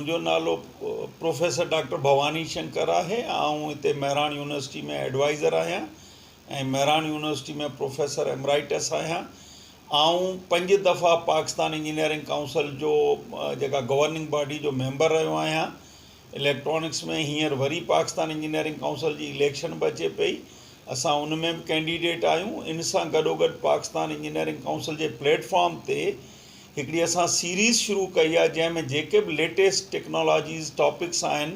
منهنجو نالو professor doctor Bhawani Shankar آهي. آئون هتي مهراڻ يونيورسٽي ۾ ايڊوائيزر آهيان ۽ مهراڻ يونيورسٽي ۾ پروفيسر ايمرائٽس آهيان. آئون پنج دفعا پاڪستان انجنيئرنگ ڪائونسل جو جيڪا گورننگ باڊي جو ميمبر رهيو آهيان اليڪٽرانڪس ۾. هينئر وري پاڪستان انجنيئرنگ ڪائونسل جي اليڪشن به اچي پئي، اسان ان ۾ به ڪينڊيڊيٽ آهيون. ان سان گڏوگڏ پاڪستان انجنيئرنگ ڪائونسل جي پليٽ فارم تي هڪڙي اسان سيريز شروع ڪئي آهي، جنهن ۾ جيڪي به ليٽيسٽ ٽيڪنالاجيز ٽاپڪس آهن،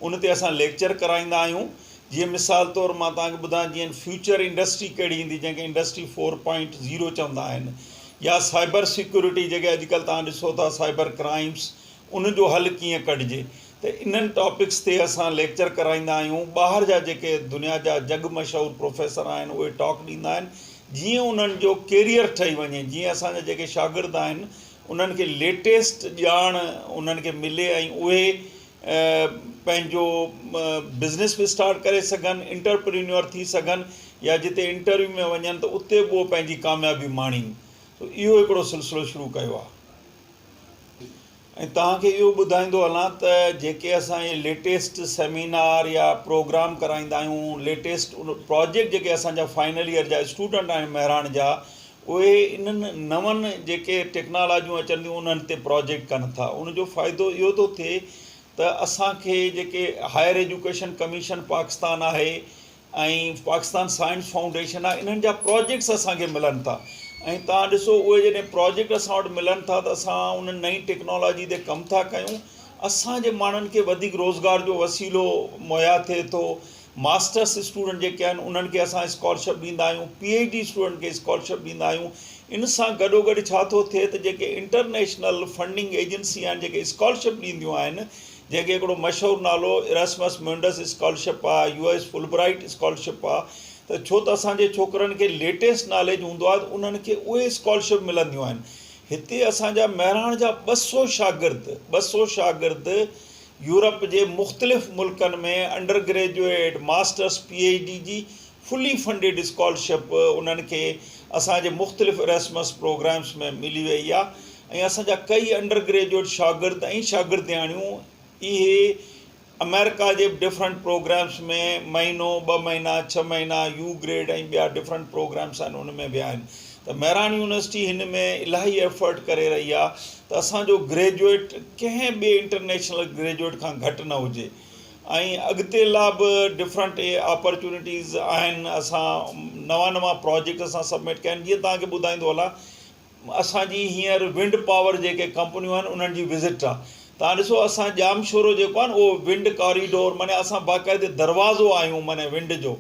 ان تي اسان ليڪچر ڪرائيندا آهيون. جيئن مثال طور مان توهان کي ٻڌايان، جيئن فيوچر انڊسٽري ڪهڙي ايندي، جنهن کي انڊسٽري فور پوائنٽ زيرو چوندا آهن، يا سائبر سيڪيورٽي، جيڪي اڄڪلهه توهان ڏسو ٿا سائبر ڪرائمس، ان جو حل ڪيئن ڪڍجي، ته انهن ٽاپڪس تي اسان ليڪچر ڪرائيندا آهيون. ٻاهر جا جيڪي دنيا جا جڳ مشهور پروفيسر آهن، اهي ٽاڪ ڏيندا آهن، جيئن انهن جو ڪيريئر ٺهي وڃي، جيئن اسان جا جيڪي شاگرد آهن، انهن کي ليٽيسٽ ڄاڻ انهن کي ملي ۽ اهي پنهنجو بزنس به اسٽارٽ ڪري سگهن، انٽرپرينيور ٿي سگهن، يا جتي انٽرويو ۾ وڃن ته اتي به اهو پنهنجي ڪاميابي ماڻين. ته اهو هڪڙو سلسلو شروع ڪيو آهي. ۽ توهان کي اهو ٻڌائيندو هلان ته جيڪي اسان اهي ليٽيسٽ سيمينار يا پروگرام ڪرائيندا آهيون، ليٽيسٽ ان پراجيڪٽ جيڪي اسان جا فائنل ايئر جا اسٽوڊنٽ آهن مهراڻ جا، اهي انهن نون جيڪي ٽيڪنالاجيون اچن ٿيون، انهن تي پراجيڪٽ ڪن ٿا. ان جو فائدو اهو ٿو ٿئي ته اسان کي جيڪي هائر ايجوڪيشن ڪميشن پاڪستان آهي ۽ پاڪستان سائنس فائونڊيشن آهي، انهن جا پراجيڪٽس اسان کي ملن ٿا ۽ توهان ڏسو، اهي جڏهن پراجيڪٽ اسان وٽ ملن ٿا ته اسان انهن نئين ٽيڪنالاجي تي ڪم ٿا ڪيون. اسان جي ماڻهن کي وڌيڪ روزگار جو وسيلو مهيا ٿئي ٿو. ماسٽرس اسٽوڊنٽ جيڪي آهن، انهن کي اسان اسڪالرشپ ڏيندا آهيون، پي ايڇ ڊي اسٽوڊنٽ کي اسڪالرشپ ڏيندا آهيون. ان سان گڏوگڏ ڇا ٿو ٿئي ته جيڪي انٽرنيشنل فنڊنگ ايجنسي آهن، جيڪي اسڪالرشپ ڏينديون آهن، جنهن کي هڪڙو مشهور نالو اراسمس ميونڊس اسڪالرشپ آ، يو ايس فلبرائيٽ اسڪالرشپ آ، ته ڇو ته اسان جي ڇوڪرن کي ليٽيسٽ ناليج هوندو آ ته انهن کي اهي اسڪالرشپ ملنديون آهن. هتي اسان جا مهراڻ جا 200 شاگرد، 200 شاگرد يورپ جي مختلف ملڪن ۾ under graduate, masters, P H D جي فلي فنڊيڊ اسڪالرشپ انهن کي اسان جي مختلف اراسمس پروگرامس ۾ ملي وئي آ ۽ اسان جا ڪئي انڊر گريجوئيٽ شاگرد ۽ شاگردياڻيون اهي آمريڪا جي ڊفرنٽ پروگرامس ۾ مهينو، ٻه مهينا، ڇهه مهينا، يو گريڊ ۽ ٻيا ڊفرنٽ پروگرامس آهن، ان ۾ ويا آهن. ته مهراڻ يونيورسٽي هن ۾ الاهي ايفرٽ ڪري رهي آ ته اسان جو گريجوئيٽ ڪنهن ٻئي انٽرنيشنل گريجوئيٽ کان گهٽ نه هجي ۽ اڳتي لا به ڊفرنٽ آپرچونٽيز آهن. اسان نوان نوان پراجيڪٽ اسان سبمٽ ڪيا آهن. جيئن توهان کي ٻڌائيندو هلان، اسان جي هينئر ونڊ پاور جيڪي ڪمپنيون آهن، انهن جي وزٽ آهي. توهان ڏسو، اسان ڄامشورو جيڪو آهي نه، اهو ونڊ ڪاريڊور، معني اسان باقاعدي دروازو آهيون معني ونڊ جو،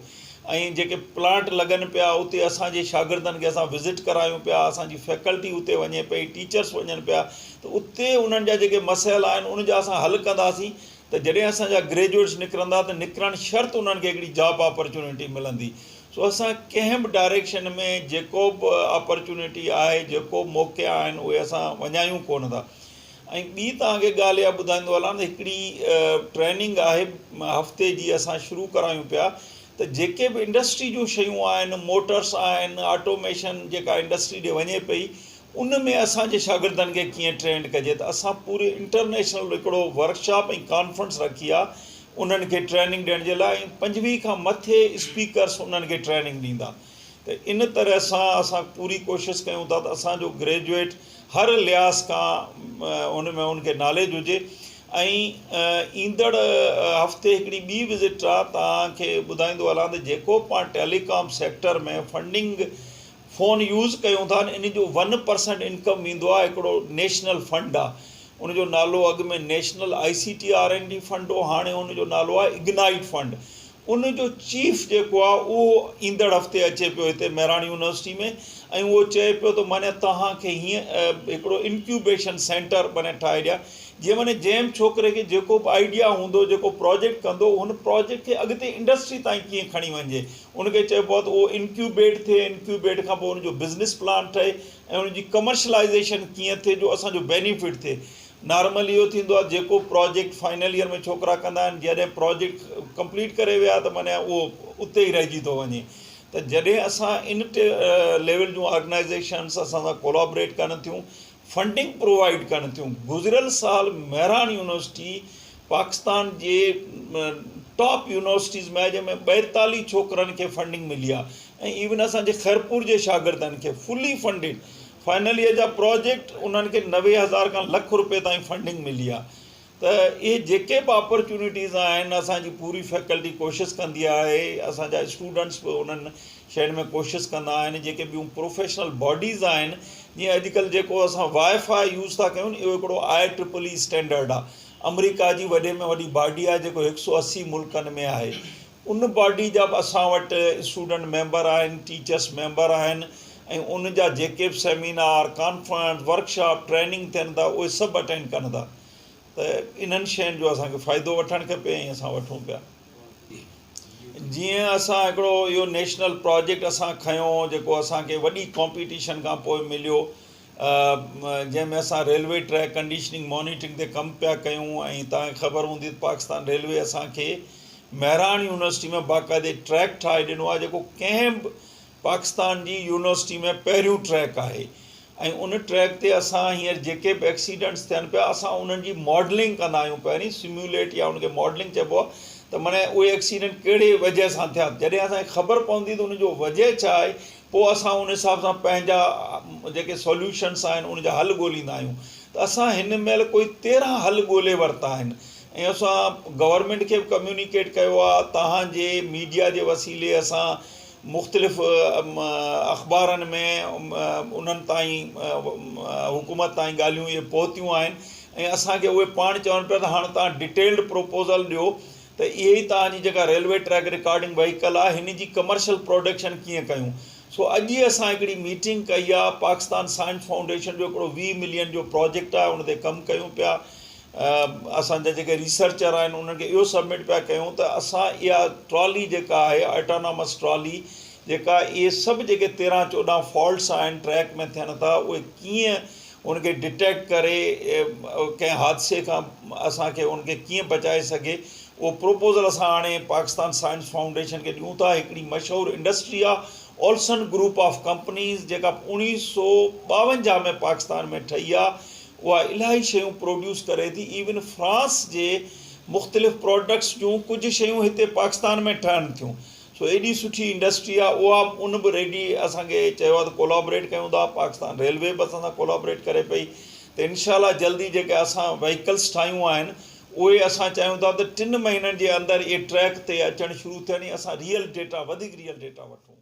۽ جيڪي پلانٽ لڳن پيا، اتي اسان جي شاگردن کي اسان وزٽ ڪرايون پيا. اسان جي فيڪلٽي اتي وڃي پئي، ٽيچرس وڃن پيا، ته اتي انهن جا جيڪي مسئلا آهن، ان جا اسان حل ڪنداسين، ته جڏهن اسان جا گريجوئيٽس نڪرندا ته نڪرڻ شرط انهن کي هڪڙي جاب آپرچونيٽي ملندي. سو اسان ڪنهن به ڊائريڪشن ۾ جيڪو به آپرچونيٽي آهي، جيڪو به موقعا آهن، اهي اسان وڃايون ڪونه ٿا. ۽ ٻي توهان کي ڳالهه اها ٻڌائيندو هلان ته هڪڙي ٽريننگ آهي هفتي جي، اسان شروع ڪرايون پيا ته جيڪي به انڊسٽري جون شيون آهن، موٽرس آهن، آٽوميشن جيڪا انڊسٽري ڏي وڃي پئي، ان ۾ اسان جي شاگردن کي ڪيئن ٽرينڊ ڪجي، ته اسان پوري انٽرنيشنل هڪڙو ورڪشاپ ۽ ڪانفرنس رکي آ انهن کي ٽريننگ ڏيڻ جي لاء ۽ 25 کان مٿي اسپيڪرس انهن کي ٽريننگ ڏيندا. ته ان طرح سان اسان پوري ڪوشش ڪيون ٿا ته اسان جو گريجوئيٽ هر لحاظ کان ان ۾ ان کي ناليج هجي. ۽ ايندڙ هفتي هڪڙي ٻي وزٽ آ، توهان کي ٻڌائيندو هلان ته جيڪو پاڻ telecom sector ۾ funding phone use ڪيون ٿا ان جو ون پرسنٽ انڪم ويندو آهي، هڪڙو نيشنل فنڊ آهي، ان جو نالو اڳ ۾ national I C T R and D fund هو، هاڻي ان جو نالو آهي اگنائيٽ فنڊ. ان جو چيف جيڪو آهي، اهو ايندڙ هفتي اچي پيو هتي مهراڻ يونيورسٽي ۾ ۽ اهو چئي پيو ته معني توهان کي هيئن هڪڙو انڪيوبيشن سينٽر معني ٺاهي ڏيان، جيئن معني جنهن به ڇوڪري کي جيڪو به آئيڊيا هوندو، جيڪو پراجيڪٽ ڪندو، هن پراجيڪٽ کي اڳتي انڊسٽري تائين ڪيئن کڻي وڃجي، ان کي چئبو آهي ته اهو انڪيوبيٽ ٿئي، انڪيوبيٽ کان پوء ان جو بزنس پلان ٺهي ۽ ان جي ڪمرشلائيزيشن ڪيئن ٿئي جو اسان جو بينيفٽ ٿئي. نارمل اهو ٿيندو آهي جيڪو پراجيڪٽ فائنل ايئر ۾ ڇوڪرا ڪندا آهن، جڏهن پراجيڪٽ ڪمپليٽ ڪري ويا ته معنيٰ اهو اتي ئي رهجي ٿو وڃي. ته جڏهن اسان ان ليول جون آرگنائيزيشنس اسان سان ڪولابريٽ ڪن ٿيون، فنڊنگ پرووائيڊ ڪن ٿيون. گذريل سال مهراڻ يونيورسٽي پاڪستان جي ٽاپ يونيورسٽيز ۾ آهي جنهن ۾ 42 ڇوڪرن کي فنڊنگ ملي آهي ۽ ايون اسان جي خيرپور جي شاگردن کي فلي فنڊيڊ فائنل ييئر جا پراجيڪٽ انهن کي 90 هزار کان لک روپيه تائين فنڊنگ ملي آهي ته اهي جيڪي به آپرچونيٽيز آهن اسان جي پوري فيڪلٽي ڪوشش ڪندي آهي اسان جا اسٽوڊنٽس به انهن شين ۾ ڪوشش ڪندا آهن جيڪي ٻيون پروفيشنل باڊيز آهن جيئن اڄڪلهه جيڪو اسان واء فاء يوز ٿا ڪيون اهو هڪڙو آء ٽرپل اي اسٽينڊرڊ آهي آمريڪا جي وڏي ۾ وڏي باڊي آهي جيڪو 180 ملڪن ۾ آهي ان باڊي جا به اسان وٽ اسٽوڊنٽ ميمبر آهن ٽيچرس ميمبر آهن ۽ ان جا جيڪي به سيمينار ڪانفرنس ورڪشاپ ٽريننگ ٿين ٿا اهي سڀ اٽينڊ ڪن ٿا ته انهن شين جو اسان کي فائدو وٺڻ کپي ۽ اسان وٺون پيا. جيئن اسان هڪڙو اهو نيشنل پراجيڪٽ اسان کنيو جيڪو اسان کي وڏي ڪامپيٽيشن کان پوء مليو جنهن ۾ اسان ريلوي ٽريڪ ڪنڊيشننگ مانيٽرنگ تي ڪم پيا ڪيون ۽ توهان کي خبر هوندي ته پاڪستان ريلوي اسان کي مهراڻ يونيورسٽي ۾ باقاعدي ٽريڪ ٺاهي ڏنو آهي جيڪو ڪنهن به پاڪستان جي يونيورسٽي ۾ پهريون ٽريڪ آهي ۽ ان ٽريڪ تي اسان هينئر جيڪي به ايڪسيڊنٽس ٿين پيا اسان انهن جي ماڊلنگ ڪندا آهيون پهرين سميوليٽ يا ان کي ماڊلنگ چئبو آهي ته معنی اهي ايڪسيڊنٽ ڪهڙي وجه سان ٿيا جڏهن اسان کي خبر پوندي ته ان جو وجه ڇا آهي پوء اسان ان حساب سان پنهنجا جيڪي سوليوشنس آهن ان جا حل ڳوليندا آهيون ته اسان هن مهل ڪوئي 13 حل ڳولي ورتا آهن ۽ اسان گورنمينٽ کي به ڪميونيڪيٽ ڪيو آهي تهان جي ميڊيا جي وسيلي اسان مختلف اخبارن ۾ انهن تائين حڪومت تائين ڳالهيون اهي پهتيون آهن ۽ اسان کي اهي پاڻ چون پيا ته هاڻ توهان ڊيٽيلڊ پروپوزل ڏيو ته اهي ئي توهان جي جيڪا ريلوي ٽريڪ رڪارڊنگ وهيڪل آهي هن جي ڪمرشل پروڊڪشن ڪيئن ڪيون سو اڄ ئي اسان هڪڙي ميٽنگ ڪئي آهي پاڪستان سائنس فائونڊيشن جو هڪڙو 20 ملين جو پراجيڪٽ آهي ان تي ڪم ڪيون پيا اسان جا جيڪي ريسرچر آهن انهن کي اهو سبمٽ پيا ڪيون ته اسان اها ٽرالي جيڪا آهي اٽانامس ٽرالي جيڪا اهي سڀ جيڪي 13 14 فالٽس آهن ٽريڪ ۾ ٿين ٿا اهي ڪيئن ان کي ڊٽيڪٽ ڪري ڪنهن حادثي کان اسان کي ان کي ڪيئن بچائي سگهي اهو پروپوزل اسان هاڻي پاڪستان سائنس فائونڊيشن کي ڏيون ٿا هڪڙي مشهور انڊسٽري آهي اولسن گروپ آف ڪمپنيز جيڪا 1952 ۾ پاڪستان ۾ ٺهي آهي اها الاهي شيون پروڊيوس ڪري ٿي ايون فرانس جي مختلف پراڊڪٽس جون ڪجهه شيون هتي پاڪستان ۾ ٺهن ٿيون سو ايڏي سٺي انڊسٽري آهي اها به ان به ريڊي اسان کي چيو آهي ته ڪولابريٽ ڪيون ٿا پاڪستان ريلوي به اسان سان ڪولابريٽ ڪري پئي ته انشاء الله جلدي جيڪي اسان وهيڪلس ٺاهيون آهن اهي اسان چاهيون ٿا ته 3 مهينن جي اندر اهي ٽريڪ تي اچڻ شروع ٿين ۽ اسان ريئل ڊيٽا وڌيڪ ريئل ڊيٽا وٺون.